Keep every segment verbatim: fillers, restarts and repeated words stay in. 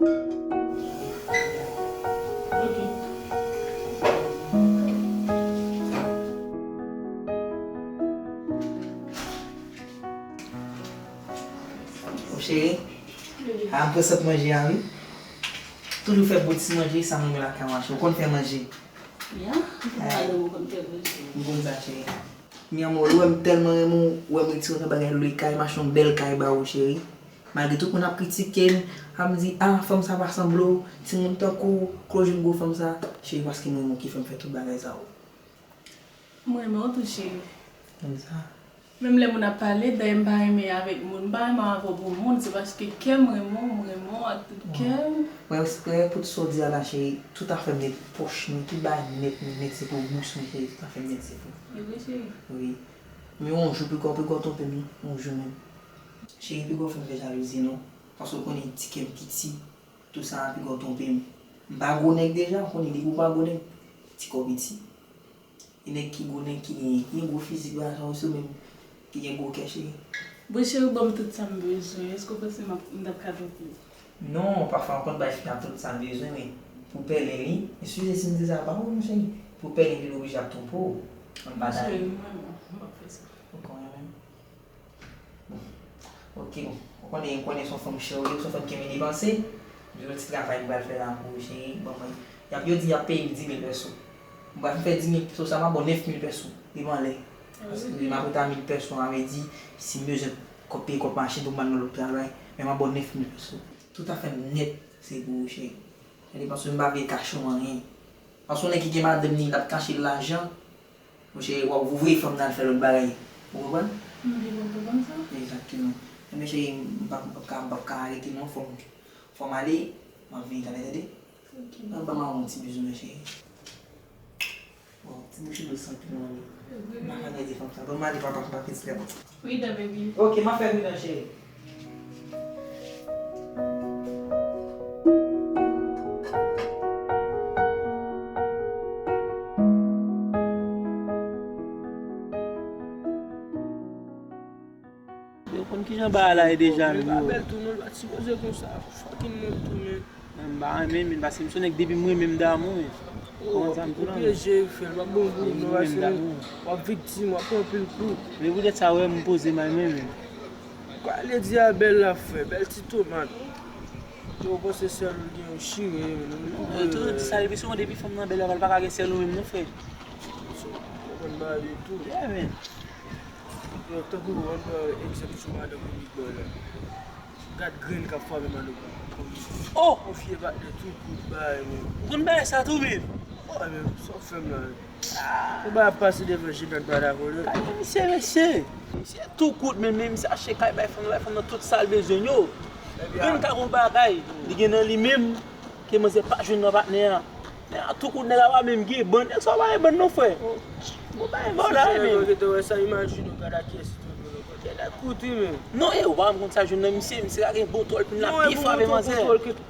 Ok. Cheri, a, m pran sant manje a, wi. Toujou fè bon ti manje, sa m renmen lakay mwen, cheri. Ou konn fè manje? Ya, m konn fè manje. M konn sa, cheri. Mi amor, ou wè m tèlman renmen w, ou wè m retire yon bagay lwe kay, m achte yon bèl kay ba ou, cheri. Malgre tout moun ap kritike m, ap di, "A, fanm sa pa sanble w, timoun tankou w, kote w jwenn gwo fanm sa?" Cheri, paske m renmen w ki fè m fè tout bagay sa yo. M renmen w tou, cheri. Konn sa. Menm lè moun ap pale, dayè m pa renmen avèk moun, m pa renmen avè w pou moun, se paske kè m renmen w, m renmen w ak tout kè m. Mwen, respè pou tout sa w di a la, cheri, tout afè m nèt, pòch mwen, tout bagay nèt, nèt, nèt, se pou bous mwen, cheri, tout afè m nèt, se pou. E vre, cheri? Wi. Men yon jou, piga w, piga w twonpe m, non, yon jou menm. Cheri, piga w fè m fè jalouzi, non, paske w konnen ti kè m piti, tout sa, piga w twonpe m. M pa gwo nèg deja, w konnen depi w pa gwo nèg, ti kò piti. E nèg ki gwo, nèg ki gen, ki gen gwo fizik, bagay sa yo, se yo menm ki gen gwo kè, cheri. Bon, cheri, ban m tout sa m bezwen. Èske w panse m ap, m t ap ka twonpe w? Non, pafwa m konn bay fi a tout sa l bezwen, men pou pèlen li, eskize si m di sa, pa wont, mon cheri. Pou pèlen li, li oblije ap twonpe w. Ann pa ta. Cheri, m renmen w, m p ap fè sa. Ou konn renmen m? Bon. Ok, bon. Ou konnen, ou konnen se yon fanm chè ou ye, se yon fanm ki renmen depanse. Gen yon ti travay m pral fè la pou ou, cheri. Bon, mwen. Y ap, yo di y ap peye m dis mil pèso. M pral fè dis mil pèso sa, m ap ba w nèf mil pèso. Depi anlè. Paske m ap rete a mil pèso, sa vle di, si m bezwen kòb peye kòb machin pou m al nan lòt travay, men m ap ba w nèf mil pèso. Tout afè m nèt, se pou ou, cheri. Gade, paske m pa vle kache w anyen. Paske yon nèg ki gen madanm li, l ap kache l lajan, monchè, w ap voye fanm nan al fè lòt bagay. Ou konprann? M byen konprann sa. Egzakteman. Ebyen, cheri, m p ap, m p ap ka, m p ap ka arete non, fò m, fò m ale, m ap vini talè, tande? Ok. Ban m ba w yon ti bizou, non, cheri. Bon, ti bouch dous san pil non, wi. M pa ka gade fanm sa. Ban m ale, papa, m pa fè ti lè konsa. Pridan, baby. Ok, m ap fè pridan, cheri. Yo konn kijan bagay la ye deja, menm yo. Bèl tou, non, l pa t sipoze konsa. Fucking mòd tou, men. M pa renmen, men, paske m se nèg depi m renmen m damou, men. Ou konprann sa m di w la, men. Oblije fè l, pa bon pou ou, non, paske w ap viktim, w ap pran anpil kou. Men poutèt sa, wè, m poze m al, men, men. Kwa ledi a bèl la, frè, bèl ti tomat. Yo panse sèl ou gen yon chire, men. Non, yo toujou di sa, depi sou depi fanm nan bèl, li pa ka gen sèl ou menm, non, frè. Ou konn bagay yo tou. Yeah, man. Yo, tankou, ann pran egzanp sou madanm ou Big Boy la. Gad grenn k ap frape madanm ou. Oh! Konfye patnè tou kout bagay, men. Ou konn bagay sa tou, men? Oh, men, sa w fè m la, men. Ou ba ap pase devan Jenad pa dakò, non. Gade misye, mesye. Misye tou kout, men, men misye achte kay bay fanm, bay fanm nan tout sa l bezwen yo. Grenn ka gon bagay, li gen nan li menm, ke manzè pa jwenn nan patnè a. Men a tou kout nèg a pa menm gen bann, nèg sa pa gen bann non, frè. Bon, bay mò la, men. Ou te wè sa, imajine w gade a kiyès li tonbe nan kote la, koute, men. Non, e, ou pa konn sa jwenn nan misye, misye ka gen bon twòl, pi l ap byen frape manzè.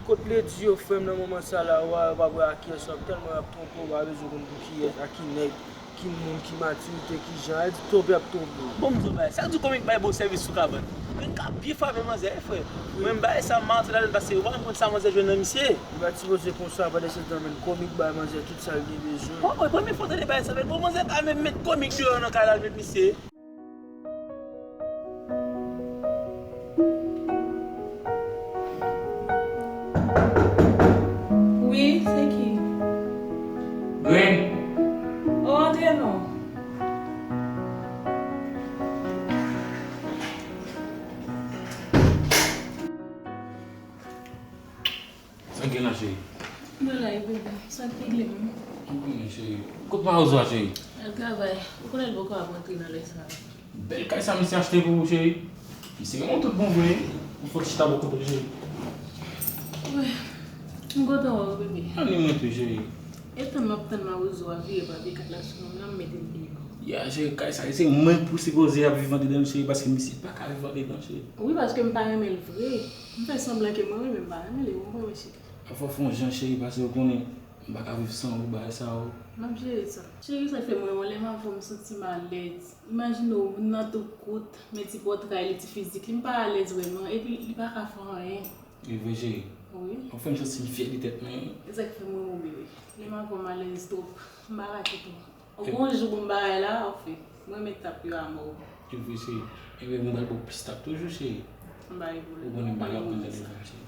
Kot ledi yo, frè m, nan moman sa la, w a, w ap wè a kiyès w ap tèlman y ap twonpe w, w pa bezwen konn pou kiyès, a ki nèg, ki moun, ki matirite, ki jan, a di twonpe y ap twonpe w. Bon, m di w bagay, sa k di kòmik bay bon sèvis sou kabann? Grenn ka byen frape manzè, wi, frè. Mwen, m bagay sa, m mate ladann, paske w pa konn sa manzè jwenn nan misye. Li pa t sipoze konsa, pandan se tan, menm kòmik bay manzè tout sa l gen bezwen. Bon, mwen, premye fwa w tande bagay sa, men bon, manzè ka menm met kòmik deyò nan kay la, l met misye. Wi, se ki? Gwen. O, antre non. Sa k gen la, cheri? Mwen la, e bebe. Sa k regle menm? Mwen, cheri. Kot Mawozo a, cheri? Al travay. Ou konnen l poko ap rantre nan lè sa a. Bèl kay sa misye achte pou ou, cheri. Misye renmen w tout bon vre. Ou fòk chita bò kote l, cheri. Wi. M kontan wè w, bebe. Anni mwen tou, cheri. E tann m ap tann Mawozo a vire papye kat la sou non m nan, m mete l deyò. Ya, cheri, kay sa, se mwen pou sipoze ap viv andedan l, cheri, paske misye pa ka viv andedan, cheri. Wi, paske m pa renmen l vre. M fè sanblan ke mwen renmen, m pa renmen l, e ou konprann, cheri. Fò w fè yon jan, cheri, paske ou konnen m pa ka viv san ou, bagay sa yo. M ap jere sa. Cheri, sa fè mwen, yon lè m avè w, m santi m alèz. Imajine w, moun nan tou kout, men ti pòtray li, ti fizik li, m pa alèz vrèman, epi li pa ka fè anyen. E vre, cheri. Wi. Anfen, m santi m fyè de tèt mwen. E sa k fè mwen renmen w, bebe. Lè m avè w m alèz twòp. M pa ka kite w. Ou gon jou pou m bagay la, anfen. Mwen renmen tap yo a mò. E vre, cheri. E vre, mwen pral ba w plis tap toujou, cheri. M pa gen pwoblèm. Ou konnen m pa ka pran tèt devan, cheri.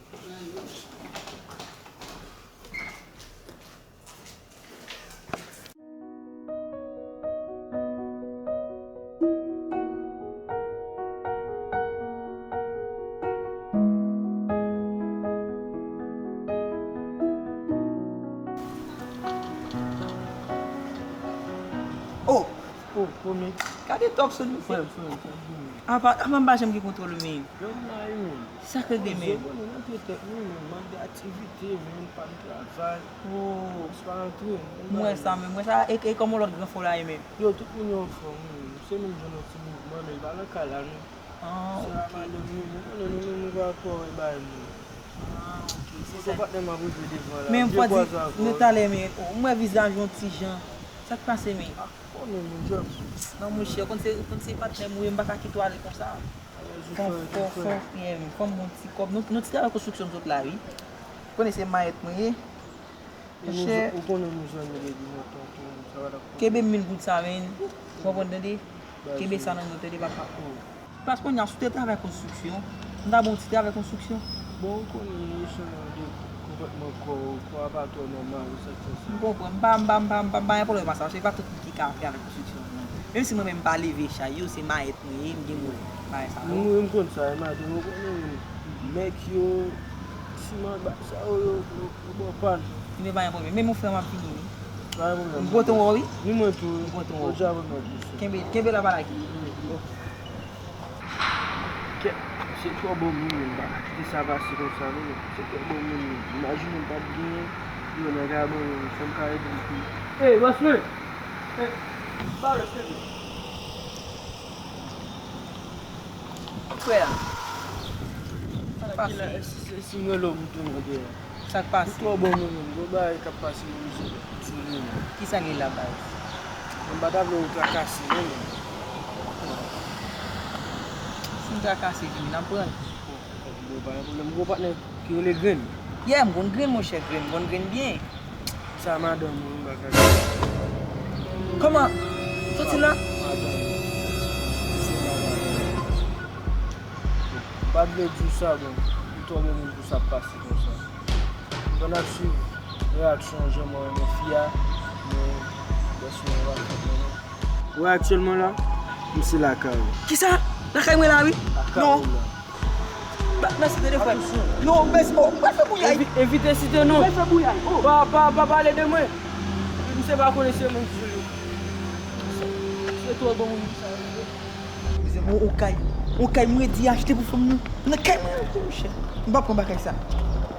Oh! Oh, komi. Gade top sou nou. Frè m, frè m, frè m. Apa, apa m pa janm gen kontwòl ou, men. Yo, m la, yo. Sa k gen, men? Yo, bon, nou nan pye tèt nou, men, mank de aktivite, men, pa n travay. Oh. Mwen pa antre, m wè sa, men mwen sa, e, e kòman lòt gran fò la ye menm? Yo, tout moun yo anfòm, wi. Se menm jan yon ti mouvman, men l pa nan kay la, non. Ah, ok. Se a madanm nou, nou konnen nou menm nou pa twò wè bagay nou. Ah, ok, se sa. Patnè m ap rive devan la. Men m fò di, nou talè, men, oh, m wè vizaj yon ti jan. Sa k pase, men? Ah, konnen, mon djòb. Non, monchè, konn se, konn se patnè m, wi, m pa ka kite w ale konsa. Fò, fò, fò, yeah, fò m gon ti kòb. Nou, nou ti travay konstriksyon nou sot la, wi. Konnen se mayèt mwen ye. Monchè. Ou konnen nou zanmi depi lontan tou, sa pa t ap konn. Kenbe mil goud sa, men. Ou konprann, tande? Kenbe sa nan men w, tande, papa. Paske kounye a, si w te travay konstriksyon, m ta ba w ti travay konstriksyon. Bon, ou konnen, nou se nan de konpòtman kò, kò a pa twò nòmal, ou sa k fè sa. M konprann. M pa, m pa, m pa, m pa, m pa gen pwoblèm ak sa, paske pa tout moun ki ka fè avèk konstriksyon, non. Menm si mwen menm m pa leve chay yo, se mayèt mwen ye, m gen mwen bagay sa yo. Mwen, m konn sa, e madanm, ou konnen, nèg yo, siman, bagay sa yo, yo, yo, yo bon pàn. Men pa gen pwoblèm. Men mon frè m ap vini, wi. Pa gen pwoblèm. M pote w, wi. Ni mwen tou, wi. M pote w. Ou deja remèt, mesye. Kenbe, kenbe la pa lage. Ok. Kèt, se twò bon moun, men m pa ka kite sa pase konsa, non. Se twò bon moun, men. Imajine m pa t genyen, yo nan kabann, fò m ka ede l tou. Ey, bòs mwen! Ey, pa rete, men. Frè a. Sa k pase? Si, si, si m rele w, m tounen dèyè. Sa k pase? Ou twò bon moun, menm. Gon bagay k ap pase nan mizik la. Di m non. Kisa gen la, baz? Mwen pa ta vle ou trakase, non, men. Si m trakase, vini, n ap pran l. Bon, pa gen pwoblèm. Ou gon patnè ki rele Grenn? Yeah, m konn Grenn, monchè, Grenn, m konn Grenn byen. Sa madanm ou, m pa ka di. Kòman? Soti la? Madanm ou. Se madanm ou. M pa t vle di w sa, bon, ou twò bon moun pou sa pase konsa. M konn ap swiv reyaksyon w, jan mwen renmen fi a, men bòs mwen pa fè mwen non. Wè aktyèlman la, m se lakay ou. Kisa? Lakay mwen la, wi. Lakay ou la. Ba, mèsi, tande frè. Atansyon. Non, mèsi. Oh, mwen fè bouyay. Evi-, evite site non. Mwen fè bouyay. Oh. Pa, pa, pa pale de mwen. Misye pa konnen se mwen ki jwe yo. Se twò bon moun sa. Mezanmi, on, on kay, on kay mwen di achte pou fanm nan. Nan kay mwen achte, monchè. M pa pran bagay sa.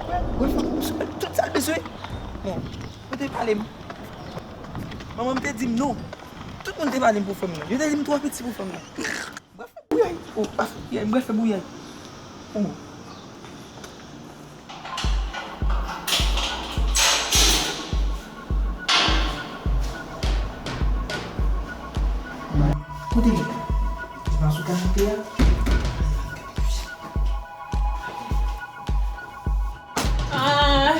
Wè, wè, fanm, tout sa l bezwen. Bon, yo te pale m. Manman m te di m non. Tout moun te pale m pou fanm nan. Yo te di m twò piti pou fanm nan. Mwen fè bouyay. Oh, pa fè bouyay, mwen fè bouyay. Oh. Kote li? Li pa sou kanapé a? Ah!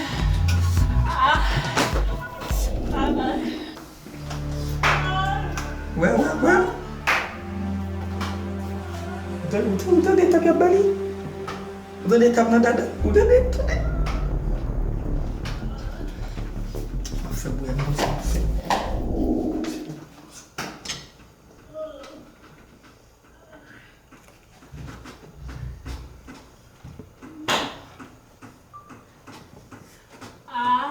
Ah! Ah! Wè, wè, wè. Ou tande, ou tande, ou tande tap y ap ba li? Ou tande tap nan dada? Ou tande, tande? M ap fè bwè, m ap fè. Ah.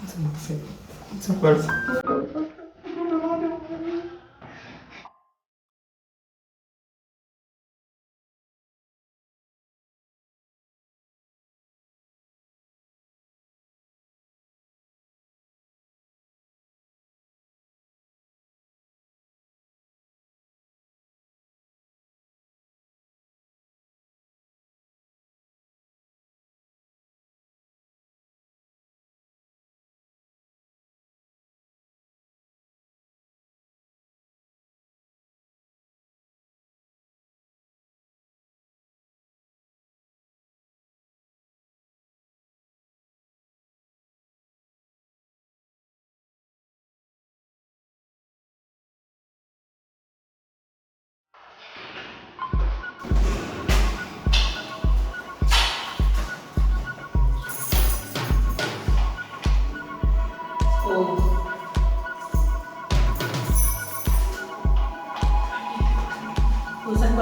Sa m ap fè? Sa m pral fè?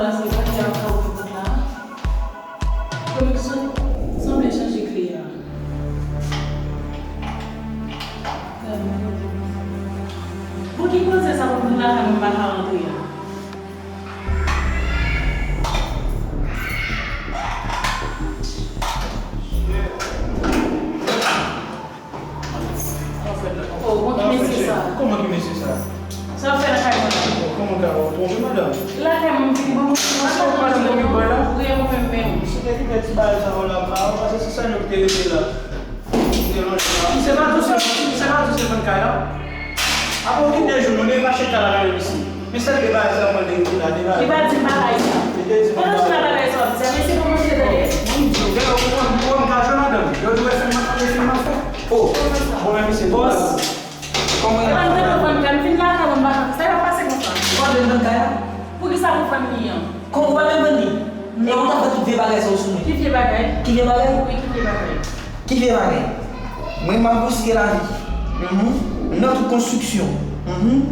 Paske pa gen anfòm pou kont la. Koneksyon sanble chanje kle a. Pou ki koze sa pou moun lakay mwen pa ka rantre a? Oh, bon, ki mesye sa? Kòman ki mesye sa? Sa w fè lakay mwen? Kòman ka w twonpe, madanm? Lakay mwen vin bon. Madanm, mwen vin bon la. Wi, mwen menm, menm. Misye te kite ti bagay sa yo la, pa, paske se sa yo ki te rete la. Misye pa tou se, misye pa tou se fann kay la. Apre w kite jou nou, men mache ta la nan isi. Men sèl de bagay sa mwen te rete la, de bagay. Li pa di m bagay sa. Li te di m bagay. Pandan se la bagay sa w ap di a, mesye kòmanse tande. Bon, m di w, gade, ou konn, ou konn ka jwe madanm. Yo di w e fim m ap fè, e fim m ap fè. Oh, bon, men mesye, bòs. Kòman y ap fè? Epa m te konprann ke m vin lakay mwen, m pa konn sa k ap pase konsa. Ou pa vle m vin kay la? Poukisa pou fann li an? Kòman ou pa vle m vann li? E ou ta fè tout vye bagay sa yo sou mwen. Ki vye bagay? Ki vye bagay? Wi, ki vye bagay? Ki vye bagay? Mwen, m ap riske lavi. Mhm. Nan tout konstriksyon. Mhm.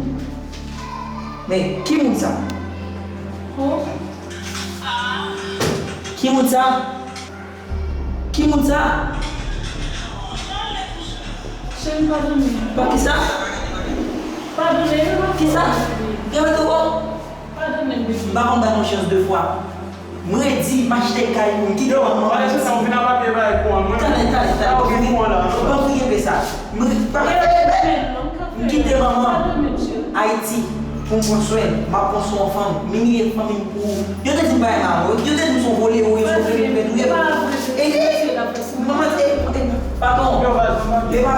Men, ki moun sa? Oh. Ki moun sa? Ki moun sa? Cheri, padone. Pa ki sa? Padone, non, non. Ki sa? Gen mete w. Padone m, bebe. M pa konn bay yon chans de fwa. M redi, m achte kay pou m kite manman. Yo, pale sou sa, ou vin ap papye bay pou an mwen. Tande, tande, tande. Sa ou gen pou an la. Ban m kriye sa. M pa. M kite manman Ayiti pou m pran swen l, m ap pran swen yon fanm, m imilye fanmi m pou ou. Yo te di m bagay maron, yo te di m se yon vòlè ou ye, se yon vòlè ou ye. E, e, manman, e, e, padon, yo pa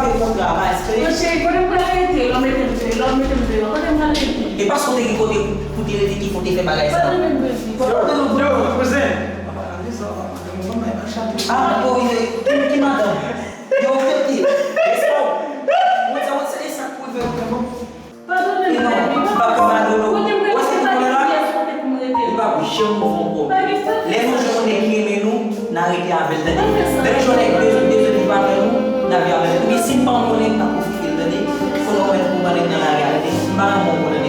vle kontra, pa espere. Mon cheri, kote m pral rete, lè w mete m deyò, lè w mete m deyò, kote m pral rete? E paske w te gen kote pou te rete ki fè w te fè bagay sa. Padone m, bebe. Yo, yo, kouzen. Ah, ou rive, ki, ki madanm? Yo, ou tete. Respè w. Ou sa, ou sa, e sa k pou rive ou, bon. Padone m, bebe. Ou pa ka padone w. Ou wè sa ki konnen la? Li p ap janm fè ankò. Lè nou jwenn yon nèg ki renmen nou, n a rete avè l, tande. Lè nou jwenn yon nèg ki bezwen, bezwen viv avè nou, n a viv avè l. Ebyen, si n pa yon nèg, n a pwofite l, tande. Fò nou remèt pou nèg nan lari a, tande. M pa renmen yon nèg.